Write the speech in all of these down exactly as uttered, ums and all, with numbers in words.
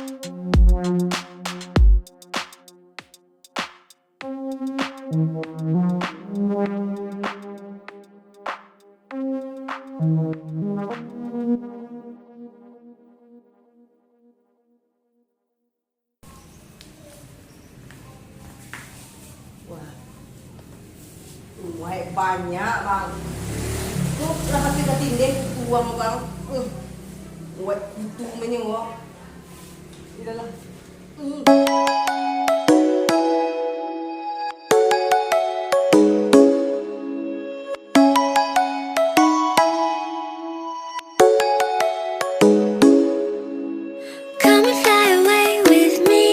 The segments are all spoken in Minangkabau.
Wah, banyak, Bang. Tu lah pasti ka tindeh uang, Bang. Uh, buat itu menyewa. Iyalah. Uh. Come and fly away with me.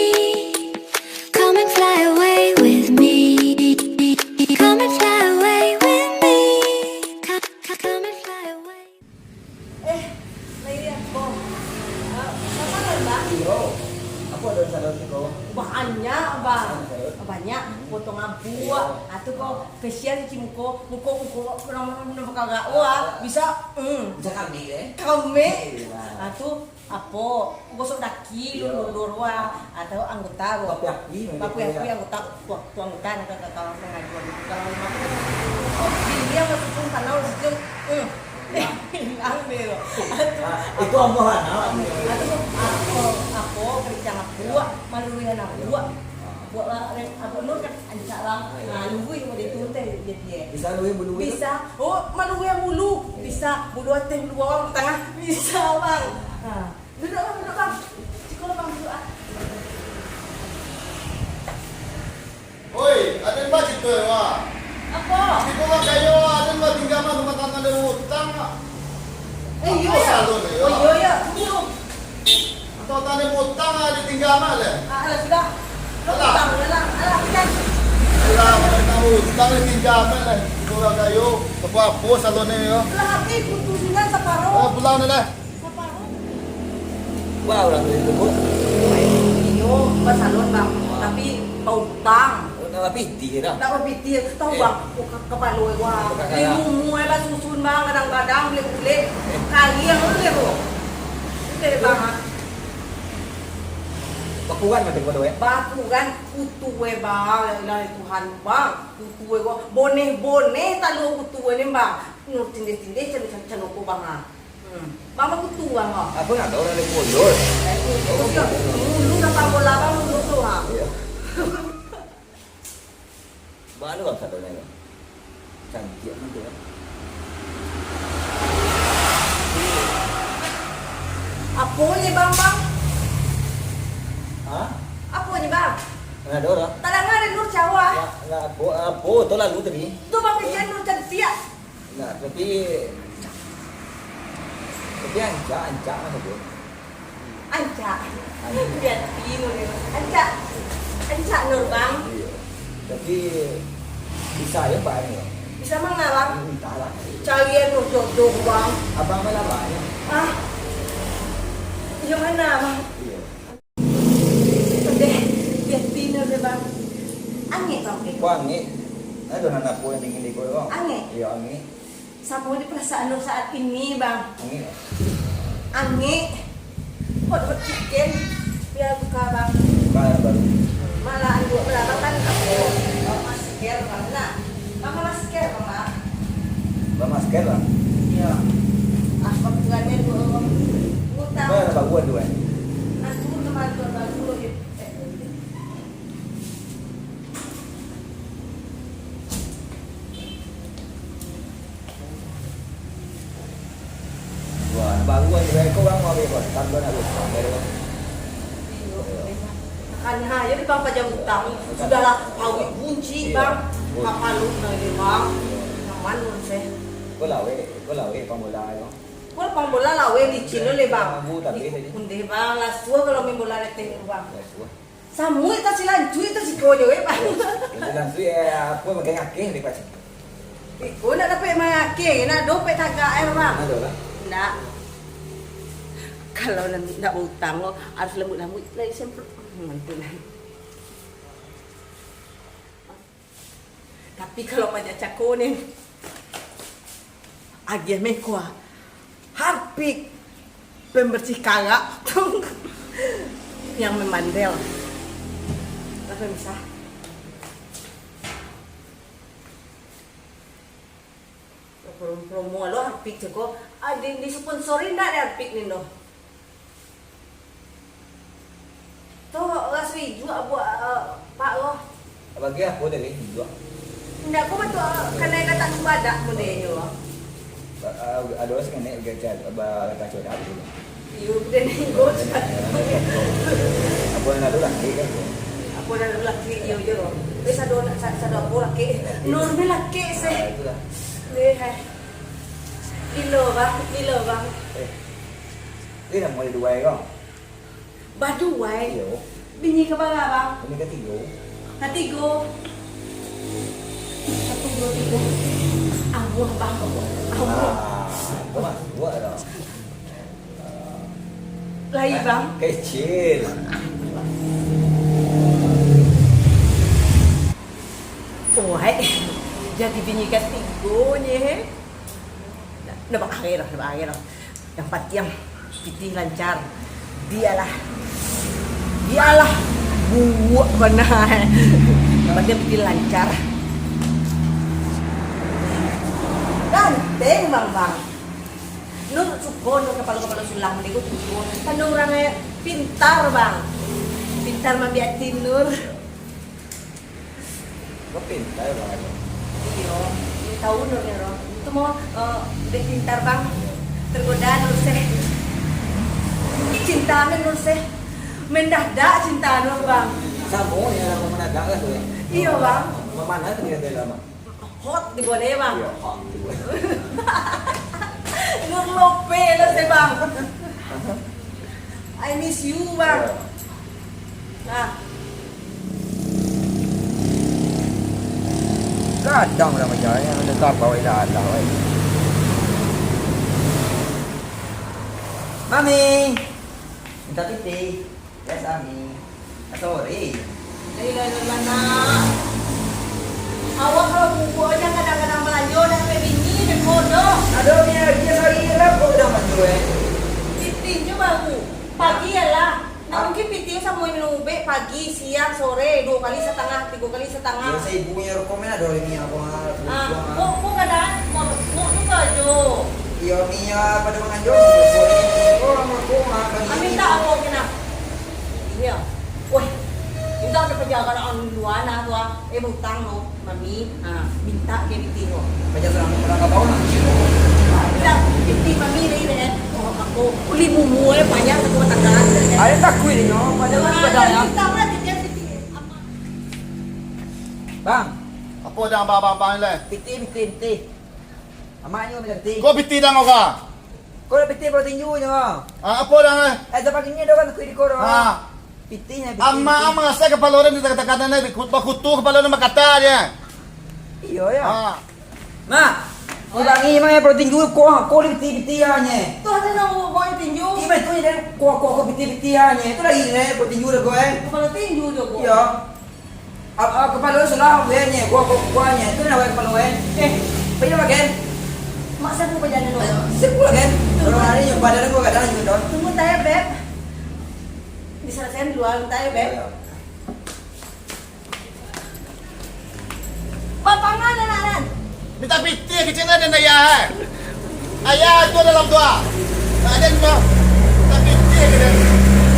Come and fly away with me. Come and fly away with me. Come, come, come and fly away. Eh, Mary, Bang. Ah, Bang, Bang. Iyo. Apo ado salon siko? Banyak, Bang. Banyak salon? Banyak. Hmm. Potongan buah. Iyo. Ah, tu ko, facial cuci muko, muko, muko, urang-urang nan bakagak. Wah, bisa, hmm. Bisa kami, eh? Kami. Iyo. Ah, tu, apo, gosok daki, iyo, lulur, wah. Atau anggota, wah. Bapiak-piak, bapiak-piak, anggota, tu, tu anggota, nak ka, ka, ka, kalau lima tu, oh, dia masuk pun, kalau situ, hmm. Hilang deh lo. Ah, itu Allah lah, nah. Atau apo, apo, kerincang apo, maluihan apo. Buat lah, apo, Nur kan ancak lah. Nah, luwih model tu teh, dia, dia. Bisa luwih bulu gitu? Bisa. Oh, maluihan bulu. Bisa. Bulu ateh, bulu bawah, bulu tangah. Bisa, Bang. Nah. Duduk, Bang, duduk, Bang. Siko lah, Bang, duduk, ah. Oi, aden ba cito, wa. Apo? Cito urang kayo, aden ba tingga mah, rumah tangga den utang, wa. Eh, iyo, apo yo? Salon, yo? Oh, iyo, yo. Iyo. Atau tadi utang, aden tingga mah, leh? Ah, alah, sudah. Alah. Utang, alah, alah, sudah. Alah, utang, utang, aden tingga mah, leh. Cito urang kayo, apo-apo salon ni, yo. Alah, habis, putusingan saparo. Eh, pulang deh, leh. Wah, urang tu itu, Bu. Iyo, basalon, Bang. Wah. Tapi bautang. Oh, nak bapitih dah. Nak bapitih. Tahu, eh, Bang, oh, ka-, kapalo, wah. Bukan. Di rumah, eh, basusun, Bang, kadang-kadang bulik-bulik. Eh. Kaliang tu dia, Bu. Itu deh, Bang, ah. Bakuran macam mana, eh? Bakuran, kutu, eh, Bang. Ya Allah, Tuhan, Bang. Kutu, eh, Bang. Boneh-boneh talua kutu, eh, ni, Bang. Nur tindih-tindih, calo-calo ko, Bang, ah. Hmm. Bang, bakutu, Bang, ah. Aku nak tahu dari mundur. Eh, mundur, mundur. Mundur, apa bola, Bang, mundur tu, ha? Iya. Baru lah satu nengok. Cantik macam tu, kan? Apo ni, Bang, Bang? Hah? Apo ni, Bang? Nah, ada orang. Tak dengar ada Nur Jawa. Nggak, nggak, apo, apo, tu lalu tadi. Tu, Bang, kerjaan Nur cantik. Nah, tapi, tapi ancak, ancak mah tu. Ancak. Ancak. Biar tino dia. Ancak. Ancak Nur, Bang. Iya. Tapi bisa ya, Bang, ya? Bisa manga, Bang? Hmm, entahlah. Carian Nur jodoh, Bang. Abang malah banyak. Ah. Yang mana, Bang? Iya. Deh, biar tino deh, Bang. Angek, Bang, deh. Kok angek? Ada nan apo yang dingin di kau, Bang? Angek? Iya, angek. Samo di perasaan Nur saat ini, Bang. Angek, ya? Angek. Hot, hot chicken. Biar buka, Bang. Buka yang baru. Malah anu, malah Abang kan, apa, masker, Bang. Nah, Bang, masker, Bang, ah. Bang, masker, Bang? Iya. Ah, kebetulannya dua orang. Ngutang. Bang, ada baguan tu, eh? Aku teman tuan baru, eh. Wah, baru aja, kau orang mau bebas, tambah nak bebas, tambah bebas. Karena ya, Bang, pajang utang, sudahlah, pawik bunci, iya, Bang. Kapalo nak dia, Bang. Nyaman, Bang, seh. Kau lawe, kau lawe, pambola, ya. Kau pambola lawe di Cino, le, Bang. Mambu tapi tadi. Undeh, Bang, lah suah kalau main bola leteh, Bang. Lah suah. Samuik tasilancuik tu siko jo, eh, Bang. Tasilancuik, eh, apo makan akeh dek pacik. Iko nak dapek makan akeh, nak dapek tagak, eh, Bang. Ado lah. Ndak. Kalau nak, nak bautang lo, harus lembut-lembut, lai semprot. Hmm, mantun. Tapi kalau pajak cako ni, agiah meko ah. Harpic, pembersih karak. Yang memandel. Apa bisa? Promo, promo lo Harpic ceko. Ah, di, disponsori ndak dek Harpic ni doh? Tu raso ijuak buek, eh, Pak lo. Bagi apo tadi ijuak? Ndak, ko batua, eh, kanai ka tantu badak modelnyo. Ba-, eh, ado sakenek bagi kaco, ba-, kaco dak dulu. Iyo, bukan ego. Apo nan ado laki kan? Apo nan ado laki, iyo, iyo. Wis ado, sa-, sado apo laki? Nur ni laki sih. Ah, itulah. Deh, hai. Bilo, Bang, bilo, Bang. Eh. Ni namo duai ko? Baduai? Iyo. Bini ka bara, Bang? Bini katigo. Katigo. Satu, dua, tigo. Amuah, Bang. Amuah. Ah, itu mah, dua dah. Lai, Bang. Kecil. Oai, jadi bini katigo nyo, he. Nah, nah, bak akhir lah, nah, bak akhir lah. Yang pantiang, pitih lancar. Bialah. Bialah. Buak bana, he. Yang pantiang pitih lancar. Ganteng, Bang, Bang. Nur suko, Nur kapalo-kapalo sulang, dia tu suko. Kan Nur urang, eh, pintar, Bang. Pintar maambiak ati Nur. Kau pintar, Bang. Iyo, iyo tahu Nur ni, Ron. Itu mau, eh, dek pintar, Bang. Tergoda Nur seh. Cinta Nur seh. Mendadak cinta Nur, Bang. Samo, ya, samo mendadak lah tu, ya. Iyo, Bang. Mamanas tu, ya, dari lama. Hot di boleh, Bang. Iya, hot di boleh. Nur Lope lah saya, Bang. I miss you, Bang. Iya. Nah. Gadang dah macam ni, ada kapau dah ada, weh. Mami, minta pitih. Yes, Ami. Sorry. Lai, lai, lai, lai, nak. Awak kalau bubuak aja kadang-kadang balanjo, nak sampai bini, dek bodoh. Aduh, ni lagi sorry lah, kok udah manjo, eh. Pitih je baru. Pagi ya lah. Nak mungkin pitih samo minum ubek pagi, siang, sore, dua kali setengah, tiga kali setengah. Ya, seibu punya rokok, men, ada lagi apa? Ah, kok, kok kadang, kok, kok tu sajo. Iya, Mia pada manganjo. Kok ni, kok orang rokok, ah, pagi. Amin tak apa, kena. Iya. Weh, minta ada penjagaan luar nah tu, ah. Eh, butang tu, Mami. Ha, minta ke pitih tu. Macam orang, orang kat bawah nak. Minta pitih Mami ni, deh. Oh, aku. Uli bumu, eh, banyak tu, katakan, deh. Ada takui ni, nyo. Macam mana, ah, pada, ya? Minta lah, pitih, pitih. Apa? Bang. Apa dah abang-abang ni, leh? Pitih, pitih, pitih. Amaknyo minta pitih. Kau pitih dah, kau, kah? Kau dah pitih baru tinju nyo. Ah, apa dah, eh? Eh, sampai kini dah kan kui di koro. Ah. Pitih nyo, pitih, pitih. Amak, amak, asal kapalo dah ni takanan ni, bakutu kapalo ni bakata dia. Iyo, ya. Ah. Mak, kau bangi, mak, ya, baru tinju, kau, kau ni pitih, pitih ya, nye. Tu ada nak buat tinju. Iya, betul, ya, kau, kau, kau pitih, pitih ya, nye. Tu lagi, eh, baru tinju dah kau, eh. Kapalo tinju tu, kau. Iyo. Ap-, ap-, kapalo sudah, weh, nye. Gua, gua, gua, nye. Tu nak, weh, kapalo, weh. Eh. Banyak bagian. Mak, siapa bagian dulu? Ayo, siapa lagi? Tunggu. Orang lain yang badan gua kadang juga, dong. Tunggu, tanya, Beb. Diselesaikan dulu, tanya, Beb. Ayo. Bapangan anak nan. Minta pitih kecil nan dan ayah, eh. Ayah tu dalam tu, ah. Tak ada ni, Bang. Tapi dia kena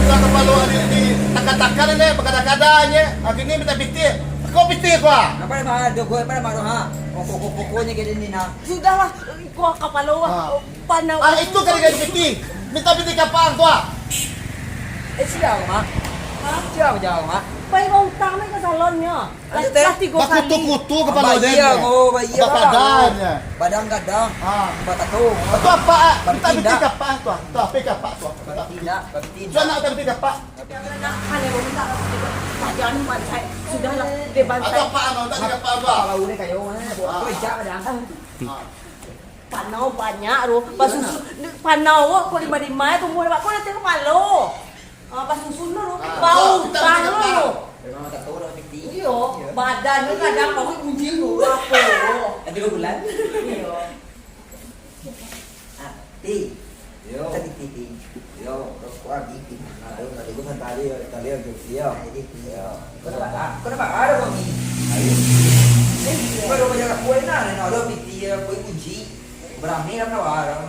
pulang kepala ni, ni takkan-takkan ni, berkadang-kadang je. Hari ni minta pitih. Kau pitih kau, ah. Apa nama dogo, apa nama doha? Pokok-pokoknya gini ni, nah. Sudahlah, kau kapalo, ah, panau. Ah, itu kan dia pitih. Minta pitih kapan kau, ah? Eh, siapa, Mak? Hah? Siapa jawab, Mak? Pai bautang ni ke salonnya. Lah, lah tiga kali. Bakutu-kutu kapalo dia. Bayia, oh, bayia. Bagadanya. Badan gadang. Ha. Batato. Tu apa? Minta pitih kapak tu. Tu apa kapak tu? Batindak, batindak. Tu anak minta pitih kapak. Jangan bantai. Sudahlah, dia bantai. Atau apa, anu, tak ada kapak tu. Kalau udah kayo, eh, buat apa, ijak, Madam? Ha. Panau banyak tu. Pasusu, panau ko di mana-mana tumbuh, ko nanti kapalo. Ah, pasusu tu, ah, bau, tu, tu, tahu. Memang tak tahu dah piti. Iyo, badan tu kadang bau bunyi tu, apa? Ada dua bulan. Iyo. Ah, ti. Yo. Tadi ti, ti. Yo, rokok habis, ti. Nah, ayo, tadi gua santai. Tali, tali tu dia. Jadi, ya. Kau nampak, ah, kau nampak ada kau ni? Ayo. Eh, kau ada banyak aku enak, ada piti ya, kau kunci. Berani kan awak.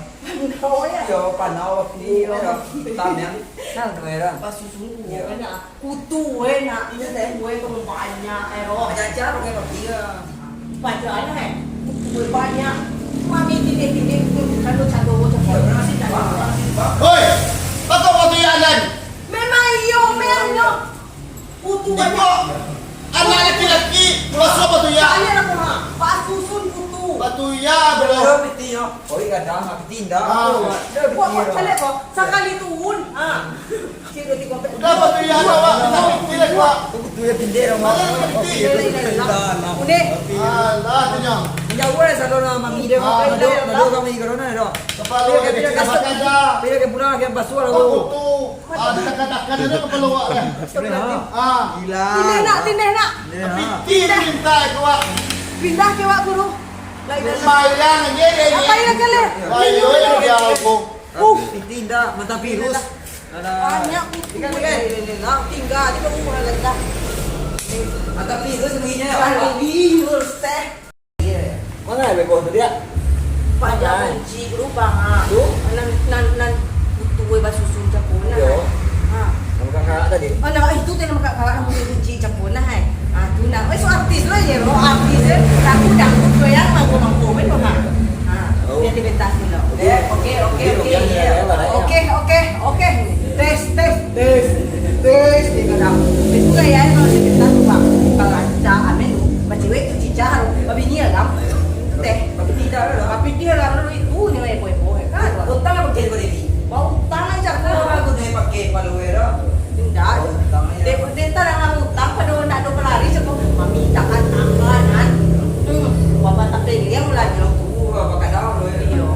Panau ya? Yo, panau aku. Iyo. Hitam ya. Nah, tu ya. Pas susu, enak. Kutu, eh, nak. Kutu, eh, tu banyak, eh, roh. Macam-macam, pakai bagi, ya. Paja, eh. Kutu, eh, banyak. Mami tindih-tindih, kutu, cando-cando, macam-macam. Berhasil, tak? Berhasil, tak? Hoi! Pakak waktu ya, Alan? Memang iyo, memang iyo. Kutu banyak. Iko, anak laki-laki, basuah batu ya. Saya nak buha. Pak Susun kutu. Batu ya, bro. Ada piti, ya. Oi, kadang, aku tindak. Ah. Ada piti, ya. Buat, buat, cari apa? Sakali tuhun. Ha. Cik, dua, tiga, empat. Udah, batu ya, ada, Wak. Kita piti lah, Wak. Aku tu ya pindah lah, Mak. Mana piti? Pindah, pindah, pindah. Udah. Alah, tu nya. Jauh lah, saudara mami dia. Ah. Duduk, duduk kami di corona, dah. Kepala dia kecil, makan dah. Dia ke pulang, dia basuh lah. Oh, tu. Ah, ditakan-takan je kepala awak kan. Astagfirullahaladzim. Ah. Gila. Tindih nak, tindih nak. Tindih, ha. Piti minta ke awak. Pindah ke awak guru. Lain. Bayang je dia ni. Apa yang kalian? Bayang dia aku. Uh. Piti indak, mata virus. Alah. Banyak buku. Ikan, ikan. Tinggal di rumah lah dah. Mata virus bunyinya. Kalau virus teh. Manga beko tu, Diak? Panjang kunci lubang, ha. Tu? Nan, nan, nan, kutu basusun cako nah. Yo. Ha. Nama kakak tadi? Oh, nah, itu tu nama kakak, kunci cako nah, hai. Ha, tu nah. Eh, so artis lo ye, lo artis ye. Lagu dangdut lo yang mampu-mampu men lo, ha. Ha, oh. Biar dipentas dulu. Eh, oke, oke, oke, oke, iya. Oke, oke, oke. Tes, tes, tes, tes, dia kata. Itu gaya yang kalau dipentas tu, Bang. Kalau ada amin tu, baciwek tu. Caro, babini agam. Teh, babini agam. Babini agam dulu itu, nyo epo-epo, kan? Utang apo kek ko tadi? Ba utang aja ko. Aku tu pakai follower. Indak. Utang aja. Dek, dek tak ada utang, pada nak ada pelari, cakap, mami takkan tangan, kan? Hmm, bapak tak pegang lah, nyo. Uh, bapak kadang, bro. Iyo.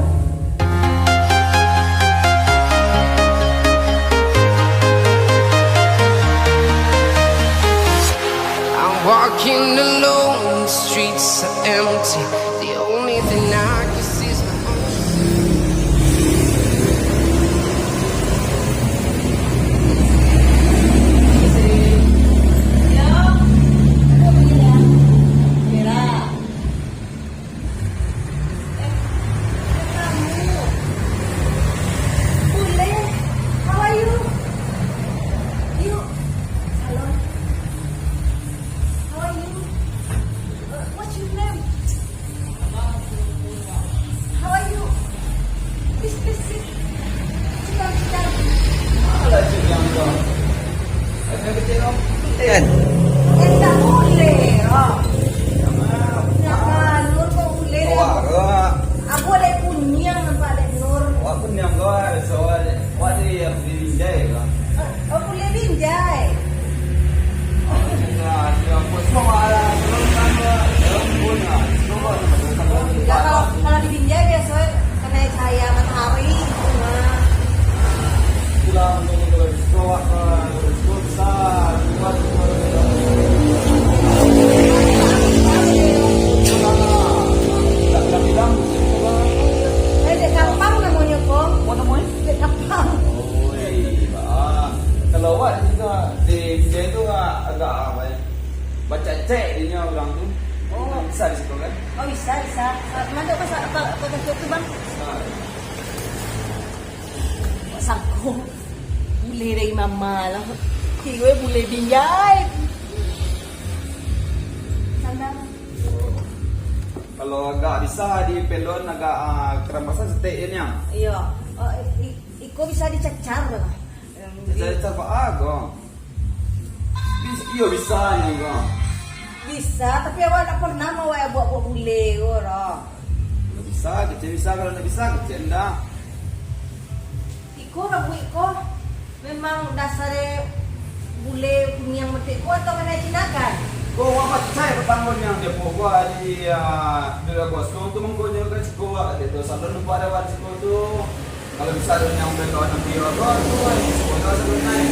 I'm walking alone, the streets are empty. The only thing I can see is my own. Bule, how are you? You, hello. How are you? Uh, what's your name? How are you? Please, please sit. Sit down, sit down. Alah, sit down, sit down. Kan? Eh, tak boleh, ah. Nak balur kok boleh. Awak ke? Aku ada kuniang nampak dek Nur. Awak kuniang ke? Soal awak ni yang beli binjai ke? Ah, oh, boleh binjai. Kalau, kalau di binjai biasa kena cahaya matahari. Nah. Eh, dek kapang namonyo ko. Apo namonyo? Dek kapang. Oi, ah. Kalau awak di situ, ah, di India tu, ah, agak, ah, banyak bacacek dinyo urang tu. Oh. Bisa di situ kan? Oh, bisa, bisa. Ah, mantap, Bang. Apa, apa, apa tu, Bang? Ah. Sangko. Bule dari mama lah. Kiro bule binjai. Sana. Kalau agak bisa di pelon agak, ah, kerampasan setek je niang. Iyo. Oh, i-, i-, iko bisa dicacar lah. Bisa dicacar apa ago? Bis-, iyo bisa niang ko. Bisa, tapi awak ndak pernah mau awak buek-buek bule ko doh. Bisa, kecek bisa, kalau ndak bisa, kecek ndak. Iko rambuik ko memang dasar bule kuniang metik ko atau kanai cinakan? Ko awak pacai patang kuniang dia po ko di, ah, di kuaso tu mangko nyo ka siko awak, di tu salon nampak ada awak di siko tu. Kalau bisa tu yang bekawan nabi awak tu, tu siko tu salon nai.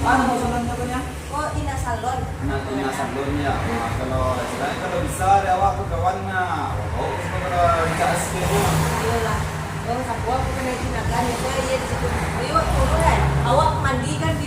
Ah, nama salon tu nyo? Oh, Ina Salon. Nah, Ina Salon ya. Ah, kalau istilahnya kalau bisa ada awak tu kawan nah. Oh, kalau bisa aslinya. Iyolah. Oh, sabuah aku kena cinakan itu, iya di situ. Ayo, turun kan. Awak mandi kan di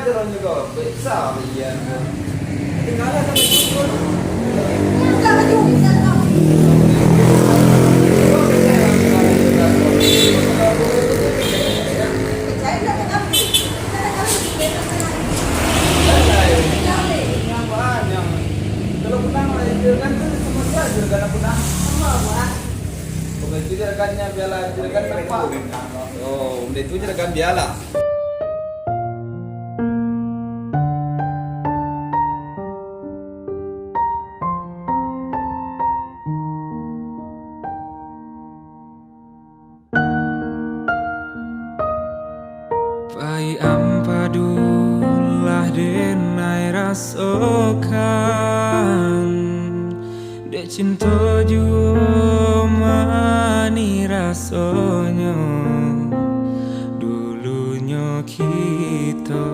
aja orang juga. Bisa, iya. Tinggal aja sama itu. Kalau pulang, kan itu sama saja, kalau pulang. Sama, Pak. Bukan itu juragannya, biarlah juragan nampak. Oh, udah itu juragan biarlah. Pai ampadulah den ai rasokan, dek cinto juo manih rasonyo. Dulunyo kito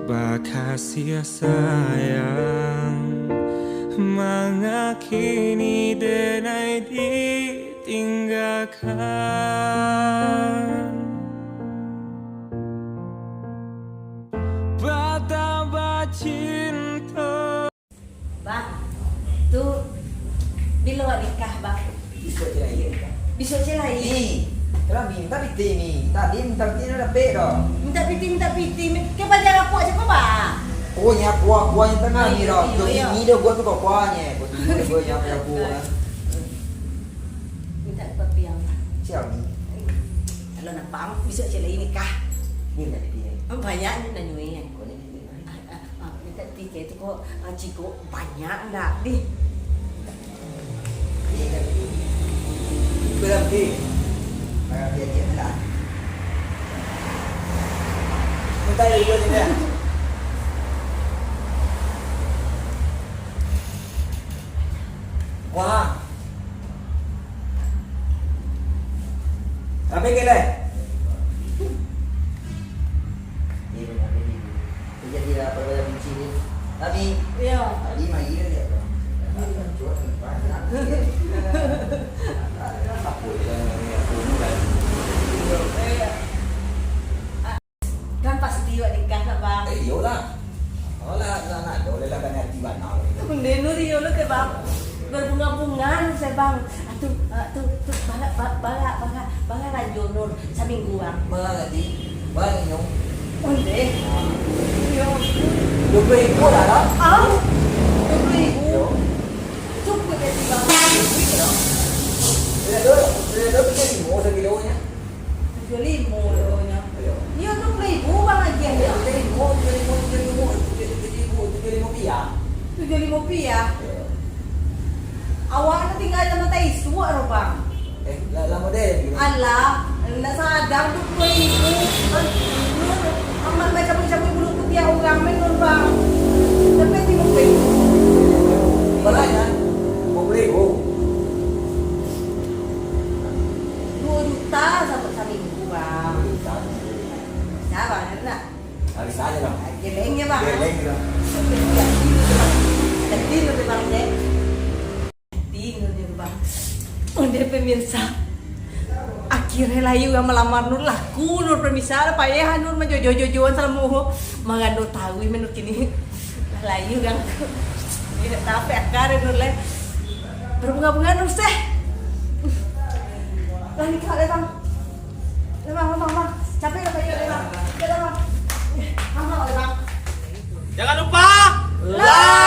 bakasiah sayang, manga kini den ai ditinggakan. Patah bacinto. Bang, tu bilo awak nikah, Bang? Bisuak ciek lai nikah. Bisuak ciek lai? Ni, kalau minta pitih ni. Tadi minta pitih dah dapek dah. Minta pitih, minta pitih. Ke paja rapuak cako, Bang? Oh, nyapu aku yang tengah ni dah. Iyo, iyo. Ini dah gua tu kau kuahnya. Gua tu gua nyapu aku. Minta kopi yang, Bang. Siapa ni? Kalau nak, Bang, bisuak ciek lai nikah. Ni minta pitih. Banyak ni nanyui. Kau ni pitih. Ah, ah, ah, minta tiket tu kok, ah, ciko banyak ndak, dih? Berhenti. Berhenti aja lah. Minta dulu ni dah. Wah. Tapi kira. Jadi lah, pada benci ni. Tapi, iyo. Tadi mah iya dia, Bang. Cuba ni, Bang. Apa dia ni, aku ni, Bang? Kan pasti awak nikah lah, Bang. Eh, iyolah. Alah, nak, nak, dah boleh lah, kan hati bana. Nde, Nur, iyo lo teh, Bang. Berbunga-bunga, Nur, saya, Bang. Ah, tu, ah, tu, tu, balak, ba-, balak, balak, balak lah jo, Nur. Saminggu, Bang. Balak, Ti. Balak, nyo. Onde. Iyo. Dua puluh ribu lah, lah. Ah? Dua puluh ribu? Iyo. Cukup ya, Ti, Bang. Iyo. Sudah tu, sudah tu, tiga ribu sakilo nyo. Tujuah limo dohonyo. Iyo. Iyo, tu baribu bang agiah yo. Tujuah limo, tujuah limo, tujuah limo, tujuah limo, tujuah limo piah. Tujuah limo piah? Iyo. Awak tu tingga di Mata Isuak doh, Bang. Eh, la-, lamo deh, Bang. Alah, ndak sadar tu dua ribu. Kan, Nur, aman bacabuik-cabuik bulu putiah urang, men, Nur, Bang. Tapi hati mukoi. Balanya, mau beli, oh. Dua juta sa-, saminggu, Bang. Dua juta saminggu. Bisa, Bang, enak. Hari saja, Bang. Geleng ya, Bang. Geleng, Bang. Geleng ya, Bang. Geleng ya, Bang. Geleng ya, Bang. Onde pemirsa, akhirnyo lah Ayu kan malamar Nur, laku Nur pemirsa, lah payah Nur manjojo-jojoan salamo mangando taruih mah Nur kini. Lah Ayu kan. Indak tapek aka Nur lai. Berbunga-bunga Nur seh. Lah nikah lai, Bang. Lai, Bang, Bang, Bang. Capek lah, Bang. Lai, Bang. Lai, Bang. Bang, Bang, lai, Bang. Jangan lupa like,